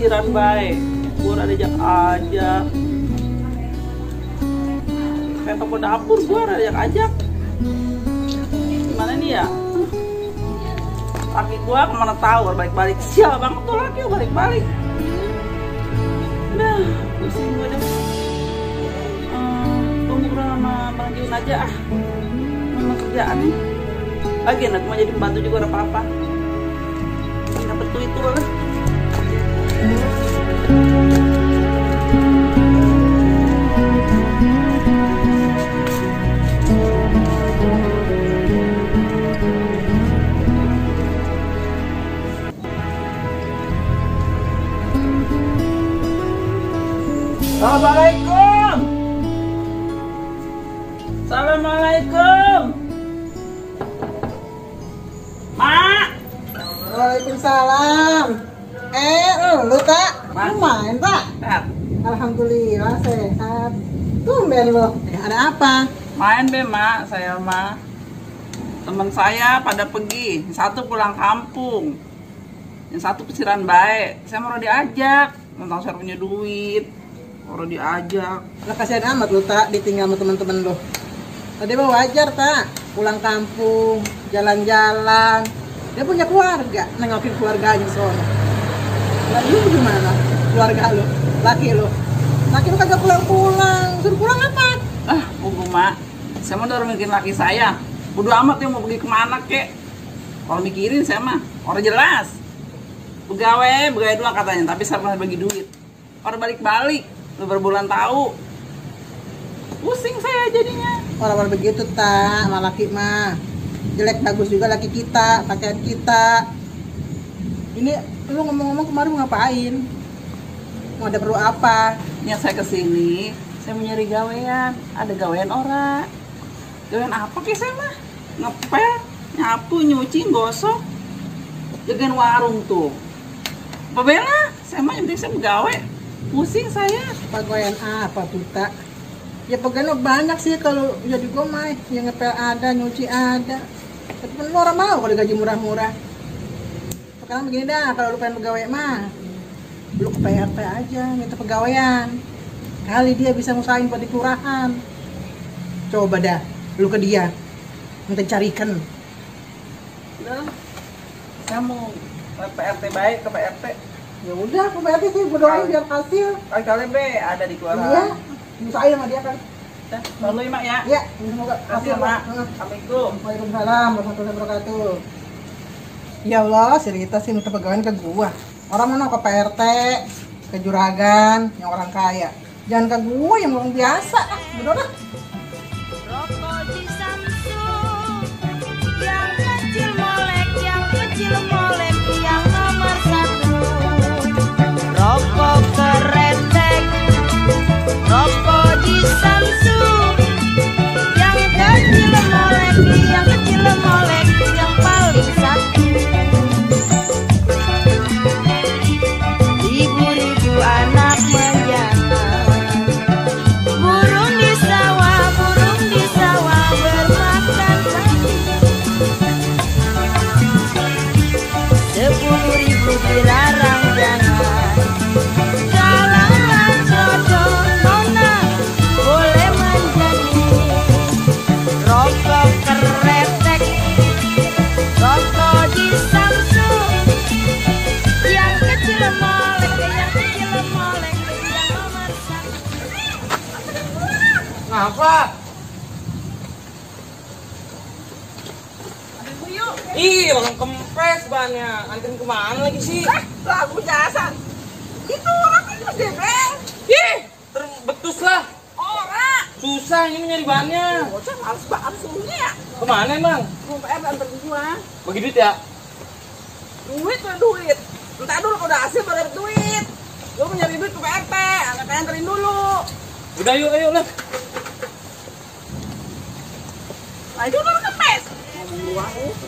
pesiran baik. Gue ada ajak aja. Kayak toko dapur gue ada ajak. Gimana nih ya? Laki gue kemana tahu balik-balik. Sial banget tuh laki balik-balik. Udah, pusing gue deh. Tunggu sama Bang Jun aja ah. Memang kerjaan nih. Lagi enak mau jadi pembantu juga ada apa-apa. Dapet tuh itu lah. Assalamualaikum. Assalamualaikum. Mak. Waalaikumsalam. Lu tak? Lu main tak? Sehat. Alhamdulillah sehat. Tumben lu. Ada apa? Main be mak, saya mah. Teman saya pada pergi, yang satu pulang kampung, yang satu pesiran baik. Saya mau diajak, tentang saya punya duit. Orang diajak. Lah kasihan amat lu tak ditinggal sama teman-teman lu. Tadi mah wajar tak? Pulang kampung, jalan-jalan. Dia punya keluarga, nengokin keluarganya soalnya. Lah lu gimana? Keluarga lu, laki lu. Laki lu kagak pulang-pulang. Suruh pulang apa? Mak. Saya mau udah mikirin laki saya. Bodo amat ya mau pergi kemana kek. Kalau mikirin saya mah, orang jelas. Pegawai doang katanya, tapi saya pernah bagi duit. Orang balik-balik. Berbulan tahu, pusing saya jadinya. Orang-orang begitu tak, sama laki mah jelek bagus juga laki kita, pakaian kita. Ini lu ngomong-ngomong kemarin mau ngapain? Mau ada perlu apa? Yang saya kesini, saya mau nyari gawean. Ada gawean orang. Gawean apa sih saya mah? Ngepel, nyapu, nyuci, gosok, jagain warung tuh. Apa bela? Saya mah yang penting saya gawe. Pusing saya. Pegawaian apa Buta? Ya pegawai banyak sih kalau jadi gue mah. Yang ngepel ada, nyuci ada. Tapi kan lu orang mau kalau gaji murah-murah. Sekarang begini dah, kalau lu pengen pegawai mah, lu ke PRT aja, minta pegawaian. Kali dia bisa ngusahain buat di kelurahan. Coba dah, lu ke dia, minta carikan. Udah, saya mau ke PRT baik ke PRT. Ya udah, ke PRT sih, gue doain biar hasil. Kali-kali be ada di kelurahan. Iya, ngusahain sama dia kan. Lalu mak ya. Iya, semoga Kasih mak. Assalamualaikum. Waalaikumsalam warahmatullahi wabarakatuh. Ya Allah, si Rita sih minta pegawaian ke gua. Orang mana ke PRT, ke juragan, yang orang kaya. Jangan ke gua yang orang biasa. Udah dah. Rokok di Samsung, yang kecil molek, yang kecil molek, yang nomor 1. Rokok keretek, rokok di Samsung, yang kecil molek, yang kecil molek, yang paling 1. Ribu-ribu anak menjana, burung di sawah bermakan padi. 10.000 dilarang jangan, kalaulah jodoh nona boleh menjadi. Rokok keretek, rokok di Samsung, yang kecil molek, yang kecil molek, yang nomor 1. Ngapa? Ih, orang kempes bannya. Anterin kemana lagi sih? Lagu jasa. Itu orang itu debel. Ih, terbetus lah. Orang. Susah ini nyari bahannya. Bocah males banget suruhnya ya. Kemana emang? Mau PR antar gua. Bagi duit ya? Duit tuh duit. Entar dulu kalau udah hasil baru dapet duit. Gua mau nyari duit ke PRT, anaknya anterin dulu. Udah yuk, ayo lah. Nah itu udah kepes.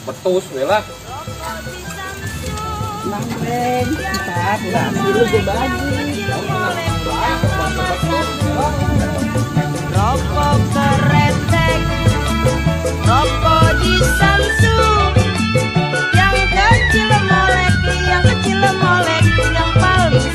Betus, lah. Bang Ben, kita pulang dulu gue bagi. Rokok keretek, rokok di Samsung, yang kecil molek, yang paling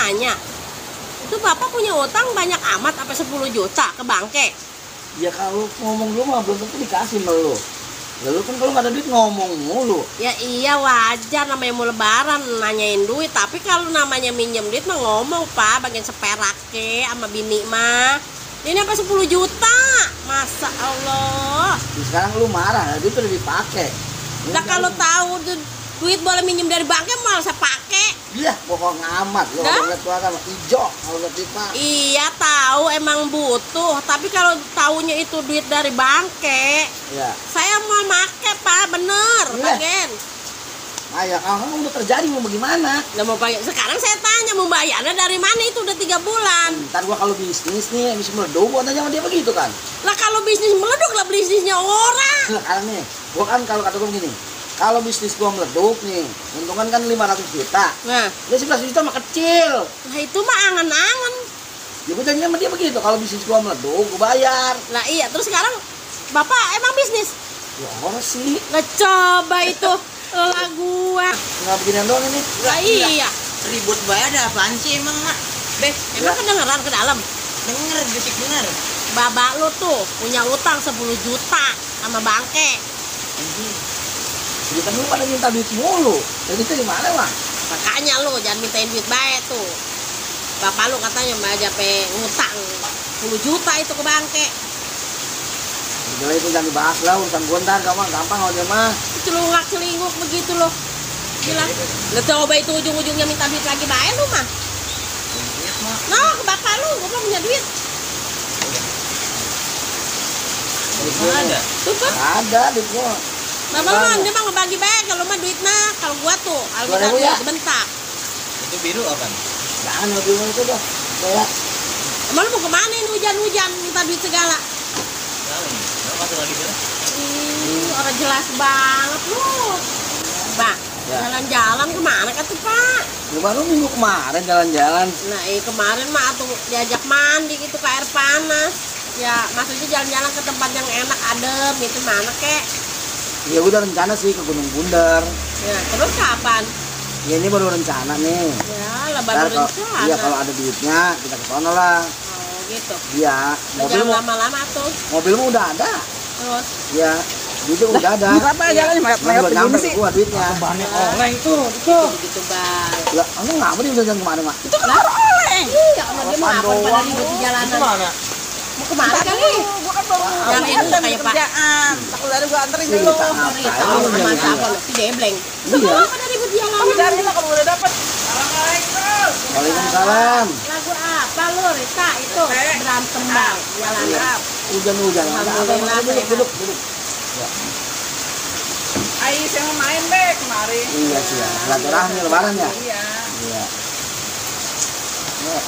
nanya. Itu Bapak punya utang banyak amat apa 10 juta ke bangke? Ya kalau ngomong dulu mah belum tentu dikasih sama lu. Lalu kan kalau nggak ada duit ngomong mulu. Ya iya wajar namanya mau lebaran nanyain duit. Tapi kalau namanya minjem duit mah ngomong Pak, bagian seperak ke sama bini mah. Ini apa 10 juta? Masa Allah. Sekarang lu marah, duit udah dipakai. Nah kalau tahu duit boleh minjem dari banknya malah saya pakai. Iya, bohong amat. Lu Dah? kalau lihat tuh kan hijau, kalau lihat pipa. Iya tahu emang butuh. Tapi kalau taunya itu duit dari bangke, Ya. saya mau make Pak, bener. Iya. Bagian. Nah ya kalau udah terjadi mau bagaimana? Nah, mau pakai. Sekarang saya tanya mau bayarnya dari mana, itu udah 3 bulan. Ntar gua kalau bisnis nih, bisa meleduk, gua tanya sama dia begitu kan. Lah kalau bisnis meleduk lah bisnisnya orang. Nah, sekarang nih, gua kan kalau kata gua begini, kalau bisnis gua meleduk nih, untungan kan 500 juta. Nah, Ya 11 juta mah kecil. lah itu mah angan-angan. Ya gua tanya sama dia begitu, kalau bisnis gua meleduk, gua bayar. Lah iya, terus sekarang Bapak emang bisnis? Ya orang sih, Lah coba itu lah gua. nggak beginian doang ini. Lah iya. Ribut bayar ada apaan sih emang, Mak? Beh, emang kedengeran ke dalam? Denger, bisik denger. Babak lu tuh punya utang 10 juta sama bangke. Jadi kan lu pada minta duit mulu. Jadi itu di mana mah? Makanya lu jangan mintain duit baik tuh. Bapak lu katanya mau aja pe ngutang 10 juta itu ke bangke. Udah itu jangan dibahas lah, urusan gua ntar gampang kalau dia mah. Celungak celinguk begitu loh. Bilang, lu coba itu ujung-ujungnya minta duit lagi baik lu mah. Nah, ke bapak lu, gua punya duit. Ada. Tuh kan, Ada duit gua. bapak mah dia mah ngebagi baik kalau mah duit mah. Kalau gua tuh, kalau 2.000 ya? sebentar. Itu biru apa? Jangan lebih itu dah. Kayak Emang lu mau kemana ini hujan-hujan minta duit segala? Tahu nih. Enggak masuk lagi biru. Orang jelas banget lu. Bang, Ya. jalan-jalan kemana kan tuh Pak? lu baru minggu kemarin jalan-jalan. Nah, kemarin mah tuh diajak mandi gitu ke air panas. Ya, maksudnya jalan-jalan ke tempat yang enak, adem, itu mana kek? Ya udah rencana sih ke Gunung Bundar. Ya, terus kapan? Ya ini baru rencana nih. Ya, lah Ntar baru kalau- rencana. Iya kalau ada duitnya kita ke sono lah. Oh, gitu. Iya, Lah, jangan lama-lama tuh. mobilmu udah ada. Terus, Iya, duitnya udah ada. Berapa jalannya Cuman mayat buat nyampe begini sih? ke gua duitnya. Banyak oleng tuh, itu. gitu Bang. Lah, emang ngapa dia jalan kemarin, Mak? Itu kan baru oleng. Iya, kalau dia mau apa pada ribut di Itu jalanan. mana? Mau kemana kali? Gua kan baru Yang itu ada kayak Pak. kerjaan. Takut ada gua anterin Sih, dulu. tak Tahu ngapain, sama jangan siapa jalan. lo? Si Debleng. Iya. Semua pada ribut di Tapi jalanan. dari lah kalau udah dapat. Assalamualaikum. Waalaikumsalam. Lagu apa lo Rita itu berantem bang jalanan. Hujan-hujan. Alhamdulillah, Duduk. Ai, saya mau main deh kemarin. Iya sih ya. Silaturahmi lebaran ya? Iya. Iya.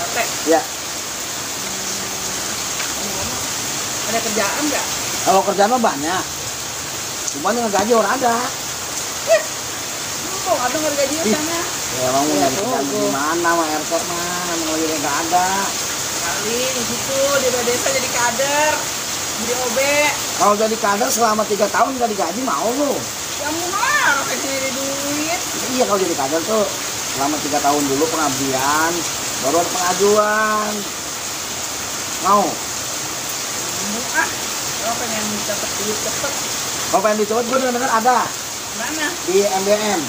Oke. Ya, Ada kerjaan nggak? kalau kerjaan mah banyak. Cuman yang gaji orang ada. Kok ada nggak gaji sana? Ya emang mau nyari kerjaan gimana sama RT mah, emang lagi nggak ada. Kali di situ di desa jadi kader, jadi OB. Kalau jadi kader selama 3 tahun nggak digaji mau lu. Ya murah, kasih duit. Iya kalau jadi kader tuh selama 3 tahun dulu pengabdian, baru ada pengajuan. Mau? Ah, kalau pengen dapat duit cepet, Kalau pengen dicoba gue dengar ada mana? di MDM.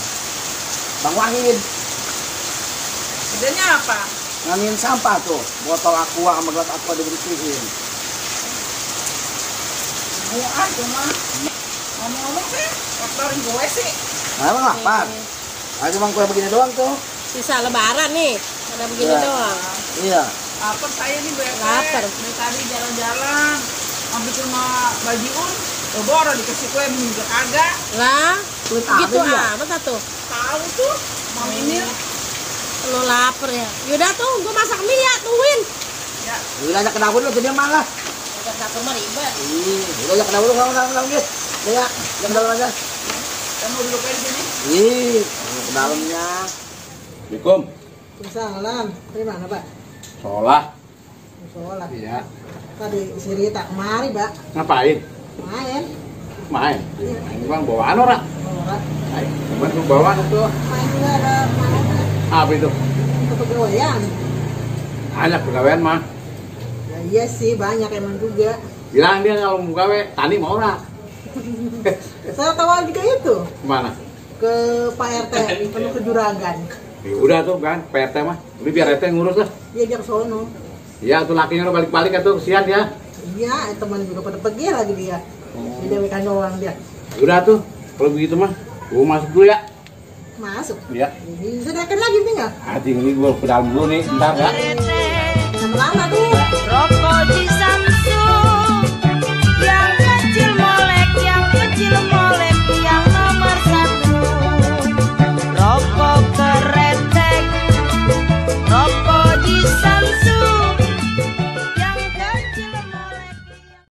Bang Wahid Kerjanya apa? ngangin sampah tuh, botol aqua sama gelas aqua dibersihin. Gua cuma ngomong-ngomong sih, faktorin gue sih. Nah emang lapar? Nah, cuma kue begini doang tuh. Sisa lebaran nih, ada begini Iya. doang. Iya. Lapar saya nih bete. Lapar. Dari tadi jalan-jalan, mampir ke rumah Bajiun, boro dikasih kue juga kagak. Lah, Kulit gitu apa dia? amat tuh. Tahu tuh, mau ini. Lo lapar ya? Yaudah tuh, gue masak mie ya, tungguin. Ya, Udah ajak ke dapur lu, jadi malah. Udah dapur mah ribet. Udah ajak ke dapur lu, kamu gitu. Ya, ajak ke dalam aja. kamu duduk aja di sini. Ih, ke dalamnya. Assalamualaikum. Salam. Dari mana, Pak? Sholat. Sholat. Iya. Tadi si Rita kemari, Pak. Ngapain? Main. Main. Main bang bawaan orang. Sholat. Ayo, cuman lu bawaan itu. Main juga ada mainnya. Apa itu? Itu kepegawaian. Banyak pegawaian mah. Ya iya sih, banyak emang juga. Bilang dia kalau mau gawe, tani mau ora. Saya tahu juga itu Kemana? ke Pak RT di penuh ke Juragan. Ya udah tuh kan, PRT mah. Udah biar RT yang ngurus lah. Dia dia ke sono. Iya tuh lakinya udah balik-balik tuh, kesian ya. Iya, teman juga pada pergi lagi dia. Di dewekan doang dia. Udah tuh, kalau begitu mah, gua masuk dulu ya. Masuk. Iya. Jadi sudah lagi tinggal. Hati ini gua ke dalam dulu nih, bentar ya. Lama tuh.